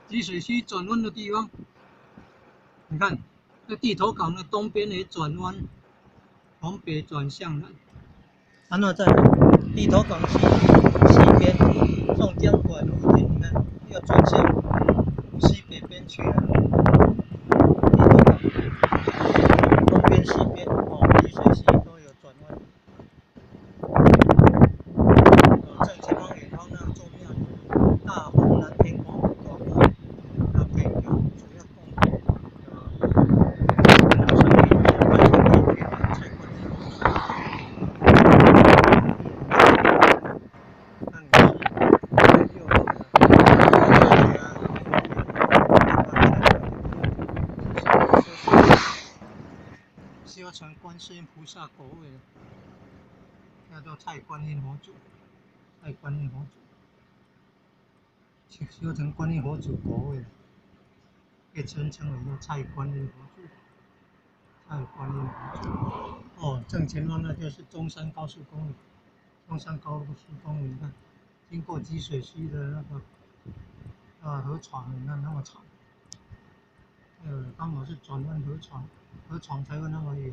集水溪轉彎的地方，你看，那地頭港的東邊也轉彎，從北轉向南。然後在地頭港西邊，宋江館附近，你看又轉向西北邊去了。地頭港東邊、西邊哦，集水溪都有轉彎。哦，正前方遠方那座廟，大鵬南天宮大宮，那北宮主要供上面就是關聖帝君蔡觀音菩薩。那你是六路的，修成觀世音菩薩果位，叫做蔡觀音佛祖，蔡觀音佛祖，修成觀音佛祖果位，被稱為叫蔡觀音佛祖，蔡觀音佛祖。哦，正前方那就是中山高速公路，中山高速公路，你看，經過集水溪的那個啊河床，你看那麼長，剛好是轉彎河床，河床才會那麼遠。